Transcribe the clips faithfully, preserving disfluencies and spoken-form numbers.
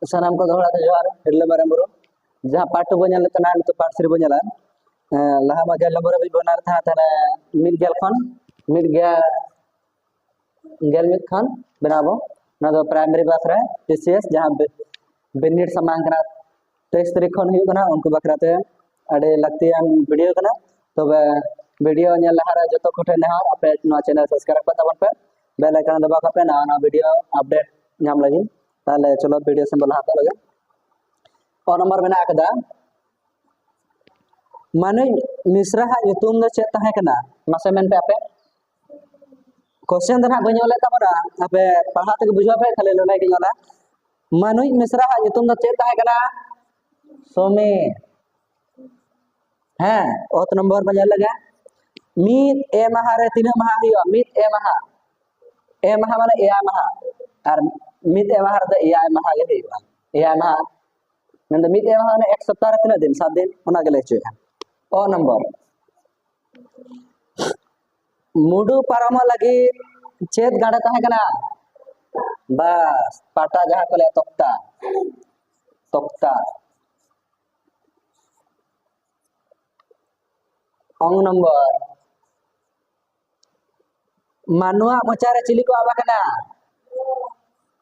ᱥᱟᱱᱟᱢ ᱠᱚ ᱫᱚᱦᱲᱟ ᱛᱮ ᱡᱚᱦᱟᱨ, ᱦᱤᱨᱞᱟᱹ ᱢᱟᱨᱟᱝ ᱵᱩᱨᱩ᱾ ᱡᱟᱦᱟᱸ ᱯᱟᱨᱴ ᱴᱩ ᱵᱚᱱ ᱧᱮᱞ ᱞᱮᱫ ᱛᱟᱦᱮᱱᱟ, ᱱᱤᱛᱚᱜ ᱯᱟᱨᱴ ᱛᱷᱨᱤ ᱵᱚᱱ ᱧᱮᱞᱟ᱾ ᱮᱸ, ᱞᱟᱦᱟ ᱢᱟ ᱜᱮᱞ ᱱᱚᱢᱵᱚᱨ ᱦᱟᱹᱵᱤᱡ ᱵᱚᱱ ᱧᱮᱞ ᱛᱟᱦᱮᱸ, ᱛᱟᱦᱞᱮ ᱢᱤᱫ ᱜᱮᱞ ᱠᱷᱚᱱ ᱢᱤᱫ ᱜᱮᱞ, ᱜᱮᱞ ᱢᱤᱫ ᱠᱷᱚᱱ ᱵᱮᱱᱟᱣ ᱟᱵᱚ᱾ ᱱᱚᱣᱟ ᱫᱚ ᱯᱨᱟᱭᱢᱟᱨᱤ ᱵᱟᱠᱷᱨᱟ ᱴᱤ ᱥᱤ ᱮᱥ, ᱡᱟᱦᱟᱸ ᱵᱤ-, ᱵᱤᱱᱤᱰ ᱥᱟᱢᱟᱝ ᱠᱟᱱᱟ, ᱛᱮᱭᱤᱥ ᱛᱟᱹᱨᱤᱠᱷ ᱠᱷᱚᱱ ᱦᱩᱭᱩᱜ ᱠᱟᱱᱟ, ᱩᱱᱠᱩ ᱵᱟᱠᱷᱨᱟ ᱛᱮ ᱟᱹᱰᱤ ᱞᱟᱹᱠᱛᱤᱭᱟᱱ ᱵᱷᱤᱰᱤᱭᱳ ᱠᱟᱱᱟ᱾ ᱛᱚᱵᱮ ᱵᱷᱤᱰᱤᱭᱳ ᱧᱮᱞ ᱞᱟᱦᱟᱨᱮ ᱡᱚᱛᱚ ᱠᱚᱴᱷᱮᱱ ᱱᱮᱦᱚᱨ, ᱟᱯᱮ ᱱᱚᱣᱟ ᱪᱮᱱᱮᱞ ᱥᱟᱵᱥᱠᱨᱟᱭᱤᱵ ᱠᱟᱜ ᱛᱟᱵᱚᱱ ᱯᱮ, ᱵᱮᱞ ᱟᱭᱠᱚᱱ ᱫᱟᱵᱟᱣ ᱠᱟᱜ ᱯᱮ ᱱᱟᱣᱟ ᱱᱟᱣᱟ ᱵᱷᱤᱰᱤᱭᱳ ᱟᱯᱰᱮᱴ ᱧᱟᱢ ᱞᱟᱹᱜᱤᱫ᱾ ᱛᱟᱦᱞᱮ ᱪᱚᱞᱚ ᱵᱷᱤᱰᱤᱭᱳ ᱥᱮᱱ ᱵᱚᱱ ᱞᱟᱦᱟ ᱠᱚᱜ ᱞᱮᱜᱮ᱾ ᱠᱚ ᱱᱚᱢᱵᱚᱨ ᱢᱮᱱᱟᱜ ᱟᱠᱟᱫᱟ, ᱢᱟᱹᱱᱩᱡ ᱢᱤᱥᱨᱟ ᱦᱟᱜ ᱧᱩᱛᱩᱢ ᱫᱚ ᱪᱮᱫ ᱛᱟᱦᱮᱸ ᱠᱟᱱᱟ? ᱢᱟᱥᱮ ᱢᱮᱱ ᱯᱮ ᱟᱯᱮ᱾ ᱠᱚᱥᱪᱮᱱ ᱫᱚ ᱱᱟᱦᱟᱜ ᱵᱟᱹᱧ ᱚᱞᱮᱫ ᱛᱟᱵᱚᱱᱟ, ᱟᱯᱮ ᱯᱟᱲᱦᱟᱣ ᱛᱮᱜᱮ ᱵᱩᱡᱷᱟᱹᱣ ᱯᱮ, ᱠᱷᱟᱹᱞᱤ ᱱᱚᱰᱮ ᱜᱤᱧ ᱚᱞᱟ᱾ ᱢᱟᱹᱱᱩᱡ ᱢᱤᱥᱨᱟ ᱦᱟᱜ ᱧᱩᱛᱩᱢ ᱫᱚ ᱪᱮᱫ ᱛᱟᱦᱮᱸ ᱠᱟᱱᱟ? ᱥᱚᱢᱤᱨ᱾ ᱦᱮᱸ, ᱚᱛ ᱱᱚᱢᱵᱚᱨ ᱵᱚᱱ ᱧᱮᱞ ᱞᱮᱜᱮ᱾ ᱢᱤᱫ ᱮ ᱢᱟᱦᱟ ᱨᱮ ᱛᱤᱱᱟᱹᱜ ᱢᱟᱦᱟ ᱦᱩᱭᱩᱜᱼᱟ? ᱢᱤᱫ ᱮ ᱢᱟᱦᱟ, ᱮ ᱢᱟᱦᱟ ᱢᱟᱱᱮ ᱮᱭᱟᱭ ᱢᱟᱦᱟ, ᱟᱨ ᱢᱤᱫ ᱮ ᱢᱟᱦᱟ ᱨᱮᱫᱚ ᱮᱭᱟᱭ ᱢᱟᱦᱟ ᱜᱮ ᱦᱩᱭᱩᱜᱼᱟ᱾ ᱮᱭᱟᱭ ᱢᱟᱦᱟ ᱢᱮᱱᱫᱚ ᱢᱤᱫ ᱮ ᱢᱟᱦᱟ ᱢᱟᱱᱮ ᱮᱠ ᱥᱚᱯᱛᱟᱦᱚ ᱨᱮ ᱛᱤᱱᱟᱹᱜ ᱫᱤᱱ? ᱥᱟᱛ ᱫᱤᱱ, ᱚᱱᱟ ᱜᱮ ᱞᱟᱹᱭ ᱦᱚᱪᱚᱭᱮᱫᱼᱟ᱾ ᱚ ᱱᱚᱢᱵᱚᱨ, ᱢᱩᱰᱩ ᱯᱟᱨᱚᱢᱚᱜ ᱞᱟᱹᱜᱤᱫ ᱪᱮᱫ ᱜᱟᱸᱰᱮ ᱛᱟᱦᱮᱸ ᱠᱟᱱᱟ? ᱵᱟᱥ, ᱯᱟᱴᱟ, ᱡᱟᱦᱟᱸ ᱠᱚ ᱞᱟᱹᱭᱟ ᱛᱚᱠᱛᱟ, ᱛᱚᱠᱛᱟ᱾ ᱚᱝ ᱱᱚᱢᱵᱚᱨ, ᱢᱟᱱᱣᱟ ᱢᱚᱪᱟ ᱨᱮ ᱪᱤᱞᱤ ᱠᱚ ᱟᱵ ᱟᱠᱟᱱᱟ?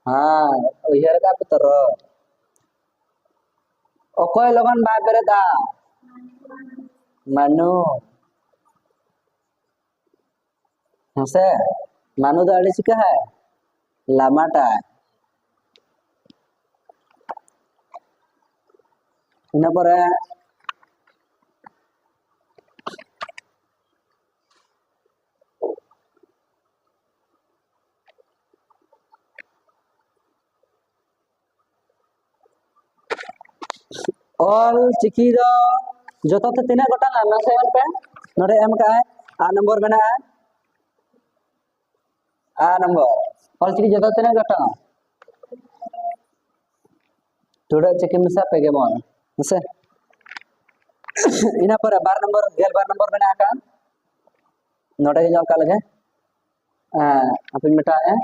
ᱦᱮᱸ, ᱩᱭᱦᱟᱹᱨ ᱠᱟᱜ ᱯᱮ ᱛᱚᱨᱚ᱾ ᱚᱠᱚᱭ ᱞᱚᱜᱚᱱ ᱵᱟᱭ ᱵᱮᱨᱮᱫᱟ? ᱢᱟᱱᱩ᱾ ᱦᱮᱸᱥᱮ? ᱢᱟᱱᱩ ᱫᱚ ᱟᱹᱰᱤ ᱪᱤᱠᱟᱹᱦᱟᱭ? ᱞᱟᱢᱟᱴᱟᱭ᱾ ᱤᱱᱟᱹ ᱯᱚᱨᱮ ᱚᱞ ᱪᱤᱠᱤ ᱫᱚ ᱡᱚᱛᱚ ᱛᱮ ᱛᱤᱱᱟᱹᱜ ᱜᱚᱴᱟᱝᱟ? ᱢᱟᱥᱮ ᱧᱮᱞ ᱯᱮ, ᱱᱚᱰᱮ ᱮᱢ ᱠᱟᱜᱼᱟᱭ, ᱟᱴ ᱱᱚᱢᱵᱚᱨ ᱢᱮᱱᱟᱜᱼᱟ, ᱟᱴ ᱱᱚᱢᱵᱚᱨ᱾ ᱚᱞ ᱪᱤᱠᱤ ᱡᱚᱛᱚ ᱛᱤᱱᱟᱹᱜ ᱜᱚᱴᱟᱝᱟ? ᱴᱩᱰᱟᱹᱜ ᱪᱤᱠᱤ ᱢᱮᱥᱟ ᱯᱮ ᱜᱮ ᱵᱚᱱ, ᱦᱮᱸᱥᱮ? ᱤᱱᱟᱹ ᱯᱚᱨᱮ ᱵᱟᱨ ᱱᱚᱢᱵᱚᱨ, ᱜᱮᱞ ᱵᱟᱨ ᱱᱚᱢᱵᱚᱨ ᱢᱮᱱᱟᱜ ᱟᱠᱟᱫ, ᱱᱚᱰᱮ ᱜᱮ ᱧᱮᱞ ᱠᱟᱜ ᱞᱮᱜᱮ᱾ ᱦᱮᱸ, ᱦᱟᱯᱮᱧ ᱢᱮᱴᱟᱣᱮᱫᱼᱟ᱾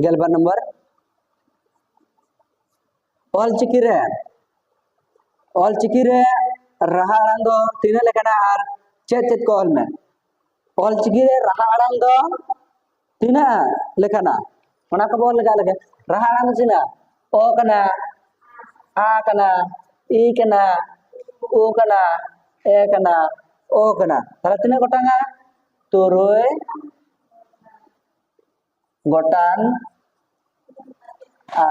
ᱜᱮᱞ ᱵᱟᱨ ᱱᱚᱢᱵᱚᱨ, ᱚᱞ ᱪᱤᱠᱤ ᱨᱮ, ᱚᱞ ᱪᱤᱠᱤ ᱨᱮ ᱨᱟᱦᱟ ᱟᱲᱟᱝ ᱫᱚ ᱛᱤᱱᱟᱹᱜ ᱞᱮᱠᱟᱱᱟ ᱟᱨ ᱪᱮᱫ ᱪᱮᱫ ᱠᱚ ᱚᱞ ᱢᱮ? ᱚᱞ ᱪᱤᱠᱤ ᱨᱮ ᱨᱟᱦᱟ ᱟᱲᱟᱝ ᱫᱚ ᱛᱤᱱᱟᱹᱜ ᱞᱮᱠᱟᱱᱟ? ᱚᱱᱟ ᱠᱚᱵᱚᱱ ᱞᱮᱠᱟ ᱞᱮᱠᱟ᱾ ᱨᱟᱦᱟ ᱟᱲᱟᱝ ᱫᱚ ᱛᱤᱱᱟᱹᱜ? ᱚ ᱠᱟᱱᱟ, ᱟ ᱠᱟᱱᱟ, ᱤ ᱠᱟᱱᱟ, ᱩ ᱠᱟᱱᱟ, ᱮ ᱠᱟᱱᱟ, ᱚ ᱠᱟᱱᱟ᱾ ᱛᱟᱦᱞᱮ ᱛᱤᱱᱟᱹᱜ ᱜᱚᱴᱟᱝᱟ? ᱛᱩᱨᱩᱭ ᱜᱚᱴᱟᱝ᱾ ᱟ,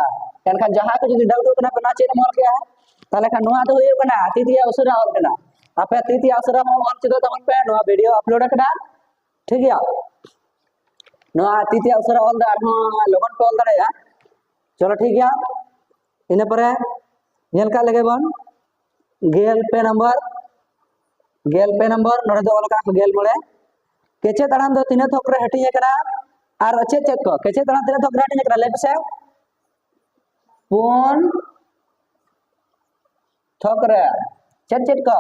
ᱮᱱᱠᱷᱟᱱ ᱡᱟᱦᱟᱸ ᱠᱚ ᱡᱩᱫᱤ ᱰᱟᱣᱩᱴᱚᱜ ᱠᱟᱱᱟ ᱯᱮ, ᱱᱚᱣᱟ ᱪᱮᱫ ᱮᱢ ᱚᱞ ᱠᱮᱜᱼᱟ? ᱛᱟᱦᱞᱮ ᱠᱷᱟᱱ ᱱᱚᱣᱟ ᱫᱚ ᱦᱩᱭᱩᱜ ᱠᱟᱱᱟ ᱛᱤ ᱛᱮᱭᱟᱜ ᱩᱥᱟᱹᱨᱟ ᱚᱞ ᱠᱟᱱᱟ᱾ ᱟᱯᱮ ᱛᱤ ᱛᱮᱭᱟᱜ ᱩᱥᱟᱹᱨᱟ ᱦᱚᱸ ᱚᱞ ᱪᱮᱫᱚᱜ ᱛᱟᱵᱚᱱ ᱯᱮ, ᱱᱚᱣᱟ ᱵᱷᱤᱰᱤᱭᱳ ᱟᱯᱞᱳᱰ ᱟᱠᱟᱱᱟ, ᱴᱷᱤᱠ ᱜᱮᱭᱟ? ᱱᱚᱣᱟ ᱛᱤ ᱛᱮᱭᱟᱜ ᱩᱥᱟᱹᱨᱟ ᱚᱞ ᱫᱚ ᱟᱨᱦᱚᱸ ᱞᱚᱜᱚᱱ ᱯᱮ ᱚᱞ ᱫᱟᱲᱮᱭᱟᱜᱼᱟ᱾ ᱪᱚᱞᱚ ᱴᱷᱤᱠ ᱜᱮᱭᱟ, ᱤᱱᱟᱹ ᱯᱚᱨᱮ ᱧᱮᱞ ᱠᱟᱜ ᱞᱮᱜᱮ ᱵᱚᱱ ᱜᱮᱞ ᱯᱮ ᱱᱚᱢᱵᱚᱨ, ᱜᱮᱞ ᱯᱮ ᱱᱚᱢᱵᱚᱨ ᱱᱚᱰᱮ ᱫᱚ ᱚᱞ ᱠᱟᱜ ᱠᱚ ᱜᱮᱞ ᱢᱚᱬᱮ᱾ ᱠᱮᱪᱮᱫ ᱟᱲᱟᱝ ᱫᱚ ᱛᱤᱱᱟᱹᱜ ᱛᱷᱚᱠ ᱨᱮ ᱦᱟᱹᱴᱤᱧ ᱟᱠᱟᱱᱟ ᱟᱨ ᱪᱮᱫ ᱪᱮᱫ ᱠᱚ? ᱠᱮᱪᱮᱫ ᱟᱲᱟᱝ ᱛᱤᱱᱟᱹᱜ ᱛᱷᱚᱠ ᱨᱮ ᱦᱟᱹᱴᱤᱧ ᱟᱠᱟᱱᱟ? ᱞᱟᱹᱭ ᱯᱮᱥᱮ᱾ ᱯᱩᱱ ᱛᱷᱚᱠ ᱨᱮ᱾ ᱪᱮᱫ ᱪᱮᱫ ᱠᱚ?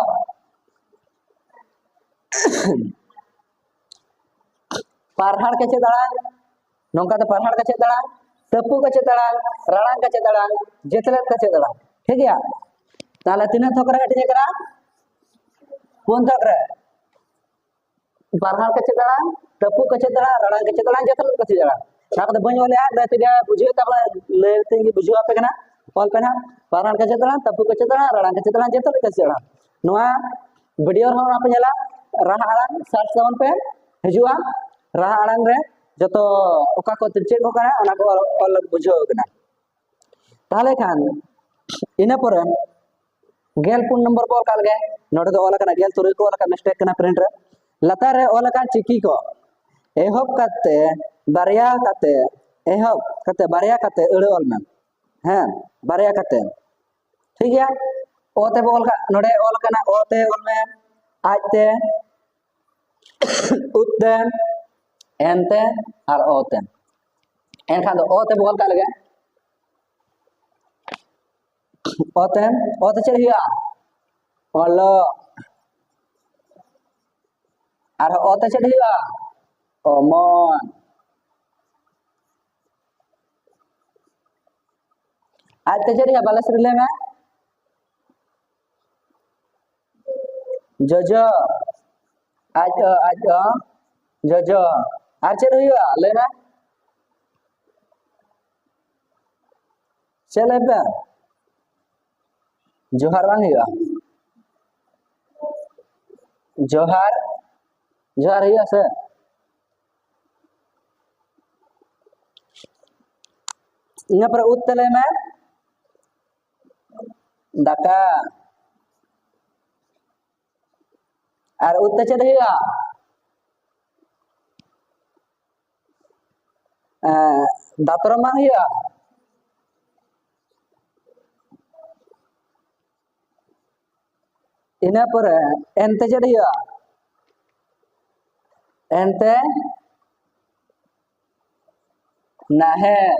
ᱯᱟᱨᱦᱟᱲ ᱠᱮᱪᱮᱫ ᱟᱲᱟᱝ, ᱱᱚᱝᱠᱟ ᱫᱚ ᱯᱟᱨᱦᱟᱲ ᱠᱮᱪᱮᱫ ᱟᱲᱟᱝ, ᱛᱟᱹᱯᱩ ᱠᱮᱪᱮᱫ ᱟᱲᱟᱝ, ᱨᱟᱲᱟᱝ ᱠᱮᱪᱮᱫ ᱟᱲᱟᱝ, ᱡᱮᱛᱞᱮᱫ ᱠᱮᱪᱮᱫ ᱟᱲᱟᱝ᱾ ᱴᱷᱤᱠ ᱜᱮᱭᱟ? ᱛᱟᱦᱞᱮ ᱛᱤᱱᱟᱹᱜ ᱛᱷᱚᱠ ᱨᱮ ᱦᱟᱹᱴᱤᱧ ᱟᱠᱟᱱᱟ? ᱯᱩᱱ ᱛᱷᱚᱠ ᱨᱮ᱾ ᱯᱟᱨᱦᱟᱲ ᱠᱮᱪᱮᱫ ᱟᱲᱟᱝ, ᱛᱟᱹᱯᱩ ᱠᱮᱪᱮᱫ ᱟᱲᱟᱝ, ᱨᱟᱲᱟᱝ ᱠᱮᱪᱮᱫ ᱟᱲᱟᱝ, ᱡᱮᱛᱞᱮᱫ ᱠᱮᱪᱮᱫ ᱟᱲᱟᱝ᱾ ᱱᱚᱣᱟ ᱠᱚᱫᱚ ᱵᱟᱹᱧ ᱚᱞᱮᱜᱼᱟ, ᱞᱟᱹᱭ ᱛᱮᱜᱮ ᱵᱩᱡᱷᱟᱹᱣ ᱛᱟᱵᱚᱱᱟ, ᱞᱟᱹᱭ ᱛᱮᱜᱮ ᱵᱩᱡᱷᱟᱹᱣ ᱟᱯᱮ ᱠᱟᱱᱟ᱾ ᱚᱞ ᱯᱮ ᱱᱟᱦᱟᱜ, ᱯᱟᱨᱦᱟᱲ ᱠᱮᱪᱮᱫ ᱟᱲᱟᱝ, ᱛᱟᱹᱯᱩ ᱠᱮᱪᱮᱫ ᱟᱲᱟᱝ, ᱨᱟᱲᱟᱝ ᱠᱮᱪᱮᱫ ᱟᱲᱟᱝ, ᱡᱮᱛᱞᱮᱫ ᱠᱮᱪᱮᱫ ᱟᱲᱟᱝ᱾ ᱱᱚᱣᱟ ᱵᱷᱤᱰᱤᱭᱳ ᱨᱮᱦᱚᱸ ᱚᱱᱟ ᱯᱮ ᱧᱮᱞᱟ, ᱨᱟᱦᱟ ᱟᱲᱟᱝ ᱥᱟᱨᱪ ᱛᱟᱵᱚᱱ ᱯᱮ, ᱦᱤᱡᱩᱜᱼᱟ᱾ ᱨᱟᱦᱟ ᱟᱲᱟᱝ ᱨᱮ ᱡᱚᱛᱚ ᱚᱠᱟ ᱠᱚ ᱪᱮᱫ ᱠᱚ ᱠᱟᱱᱟ, ᱚᱱᱟ ᱠᱚ ᱚᱞ ᱵᱩᱡᱷᱟᱹᱣ ᱠᱟᱱᱟ᱾ ᱛᱟᱦᱞᱮ ᱠᱷᱟᱱ ᱤᱱᱟᱹ ᱯᱚᱨᱮ ᱜᱮᱞ ᱯᱩᱱ ᱱᱚᱢᱵᱚᱨ ᱠᱚ ᱚᱞ ᱠᱟᱜ ᱞᱮᱜᱮ᱾ ᱱᱚᱰᱮ ᱫᱚ ᱚᱞ ᱟᱠᱟᱱᱟ ᱜᱮᱞ ᱛᱩᱨᱩᱭ ᱠᱚ ᱚᱞ ᱟᱠᱟᱱᱟ, ᱢᱤᱥᱴᱮᱠ ᱠᱟᱱᱟ ᱯᱨᱤᱱᱴ ᱨᱮ᱾ ᱞᱟᱛᱟᱨ ᱨᱮ ᱚᱞ ᱟᱠᱟᱱ ᱪᱤᱠᱤ ᱠᱚ ᱮᱦᱚᱵ ᱠᱟᱛᱮ, ᱵᱟᱨᱭᱟ ᱠᱟᱛᱮ, ᱮᱦᱚᱵ ᱠᱟᱛᱮ ᱵᱟᱨᱭᱟ ᱠᱟᱛᱮ ᱟᱹᱲᱟᱹ ᱚᱞ ᱢᱮ᱾ ᱦᱮᱸ, ᱵᱟᱨᱭᱟ ᱠᱟᱛᱮ᱾ ᱴᱷᱤᱠ ᱜᱮᱭᱟ? ᱚ ᱛᱮ ᱵᱚ ᱚᱞ ᱠᱟᱜ, ᱱᱚᱰᱮ ᱚᱞ ᱟᱠᱟᱱᱟ ᱚ ᱛᱮ ᱚᱞ ᱢᱮ, ᱟᱡ ᱛᱮ, ᱩᱫ ᱛᱮ, ᱮᱱ ᱛᱮ ᱟᱨ ᱚ ᱛᱮ᱾ ᱮᱱᱠᱷᱟᱱ ᱫᱚ ᱚ ᱛᱮ ᱵᱚ ᱚᱞ ᱠᱟᱜ ᱞᱮᱜᱮ᱾ ᱚ ᱛᱮ, ᱚ ᱛᱮ ᱪᱮᱫ ᱦᱩᱭᱩᱜᱼᱟ? ᱚᱞᱚᱜ᱾ ᱟᱨ ᱚ ᱛᱮ ᱪᱮᱫ ᱦᱩᱭᱩᱜᱼᱟ? ᱚᱢᱚᱱ᱾ ᱟᱡ ᱛᱮ ᱪᱮᱫ ᱦᱩᱭᱩᱜᱼᱟ? ᱵᱟᱞᱮ ᱥᱟᱹᱨᱤ ᱞᱟᱹᱭ ᱢᱮ᱾ ᱡᱚᱡᱚ᱾ ᱟᱡ ᱚ, ᱟᱡ ᱚ, ᱡᱚᱡᱚ᱾ ᱟᱨ ᱪᱮᱫ ᱦᱩᱭᱩᱜᱼᱟ? ᱞᱟᱹᱭ ᱢᱮ᱾ ᱪᱮᱫ ᱞᱟᱹᱭ ᱯᱮ? ᱡᱚᱦᱟᱨ ᱵᱟᱝ ᱦᱩᱭᱩᱜᱼᱟ? ᱡᱚᱦᱟᱨ, ᱡᱚᱦᱟᱨ ᱦᱩᱭᱩᱜᱼᱟ ᱥᱮ? ᱤᱱᱟᱹ ᱯᱚᱨᱮ ᱩᱫ ᱛᱮ ᱞᱟᱹᱭ ᱢᱮ᱾ ᱫᱟᱠᱟ᱾ ᱟᱨ ᱩᱫ ᱛᱮ ᱪᱮᱫ ᱦᱩᱭᱩᱜᱼᱟ? ᱮᱸ, ᱫᱟᱛᱨᱚᱢ ᱵᱟᱝ ᱦᱩᱭᱩᱜᱼᱟ? ᱤᱱᱟᱹ ᱯᱚᱨᱮ ᱮᱱᱛᱮ ᱪᱮᱫ ᱦᱩᱭᱩᱜᱼᱟ? ᱮᱱᱛᱮ ᱱᱟᱦᱮᱞ᱾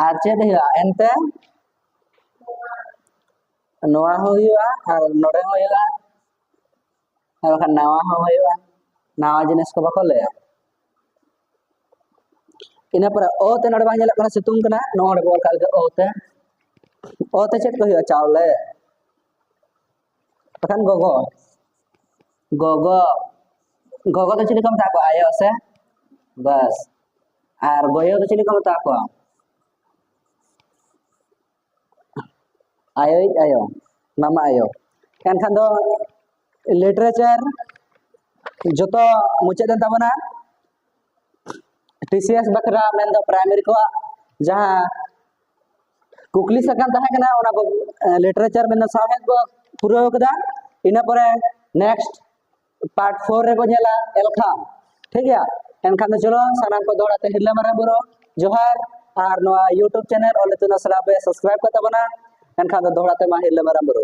ᱟᱨ ᱪᱮᱫ ᱦᱩᱭᱩᱜᱼᱟ? ᱮᱱᱛᱮ ᱱᱚᱣᱟ ᱦᱚᱸ ᱦᱩᱭᱩᱜᱼᱟ, ᱟᱨ ᱱᱚᱰᱮ ᱦᱚᱸ ᱦᱩᱭᱩᱜᱼᱟ, ᱟᱨ ᱵᱟᱠᱷᱟᱱ ᱱᱟᱣᱟ ᱦᱚᱸ ᱦᱩᱭᱩᱜᱼᱟ᱾ ᱱᱟᱣᱟ ᱡᱤᱱᱤᱥ ᱠᱚ ᱵᱟᱠᱚ ᱞᱟᱹᱭᱟ᱾ ᱤᱱᱟᱹ ᱯᱚᱨᱮ ᱚ ᱛᱮ ᱱᱚᱰᱮ ᱵᱟᱝ ᱧᱮᱞᱚᱜ ᱠᱟᱱᱟ, ᱥᱤᱛᱩᱝ ᱠᱟᱱᱟ, ᱱᱚᱰᱮ ᱵᱚ ᱚᱞ ᱠᱟᱜ ᱞᱮᱠᱟ ᱚ ᱛᱮ᱾ ᱚ ᱛᱮ ᱪᱮᱫ ᱠᱚ ᱦᱩᱭᱩᱜᱼᱟ? ᱪᱟᱣᱞᱮ᱾ ᱵᱟᱠᱷᱟᱱ ᱜᱚᱜᱚ, ᱜᱚᱜᱚ, ᱜᱚᱜᱚ ᱫᱚ ᱪᱤᱞᱤ ᱠᱚ ᱢᱮᱛᱟ ᱠᱚᱣᱟ? ᱟᱭᱳ ᱥᱮ? ᱵᱟᱥ᱾ ᱟᱨ ᱜᱚᱭᱚ ᱫᱚ ᱪᱤᱞᱤ ᱠᱚ ᱢᱮᱛᱟ ᱠᱚᱣᱟ? ᱟᱭᱳᱭᱤᱡ ᱟᱭᱳ, ᱢᱟᱢᱟ ᱟᱭᱳ᱾ ᱮᱱᱠᱷᱟᱱ ᱫᱚ literature ᱡᱚᱛᱚ ᱢᱩᱪᱟᱹᱫ ᱮᱱ ᱛᱟᱵᱚᱱᱟ᱾ ᱴᱤ ᱥᱤ ᱮᱥ ᱵᱟᱠᱷᱨᱟ ᱢᱮᱱᱫᱚ ᱯᱨᱟᱭᱢᱟᱨᱤ ᱠᱚᱣᱟᱜ ᱡᱟᱦᱟᱸ ᱠᱩᱠᱞᱤ ᱥᱟᱠᱟᱢ ᱛᱟᱦᱮᱸ ᱠᱟᱱᱟ, ᱚᱱᱟ ᱠᱚ, ᱮ, literature ᱢᱮᱱᱫᱚ ᱥᱟᱶᱦᱮᱫ ᱵᱚ ᱯᱩᱨᱟᱹᱣ ᱠᱟᱫᱟ᱾ ᱤᱱᱟᱹ ᱯᱚᱨᱮ next part four ᱨᱮᱵᱚ ᱧᱮᱞᱟ ᱮᱞᱠᱷᱟ᱾ ᱴᱷᱤᱠ ᱜᱮᱭᱟ? ᱮᱱᱠᱷᱟᱱ ᱫᱚ ᱪᱚᱞᱚ ᱥᱟᱱᱟᱢ ᱠᱚ ᱫᱚᱦᱲᱟ ᱛᱮ ᱦᱤᱨᱞᱟᱹ ᱢᱟᱨᱟᱝ ᱵᱩᱨᱩ ᱡᱚᱦᱟᱨ, ᱟᱨ ᱱᱚᱣᱟ YouTube channel ᱚᱞ ᱤᱛᱩᱱ ᱟᱥᱲᱟ ᱯᱮ subscribe ᱠᱟᱜ ᱛᱟᱵᱚᱱᱟ᱾ ᱮᱱᱠᱷᱟᱱ ᱫᱚ ᱫᱚᱦᱲᱟ ᱛᱮ ᱢᱟ ᱦᱤᱨᱞᱟᱹ ᱢᱟᱨᱟᱝ ᱵᱩᱨᱩ᱾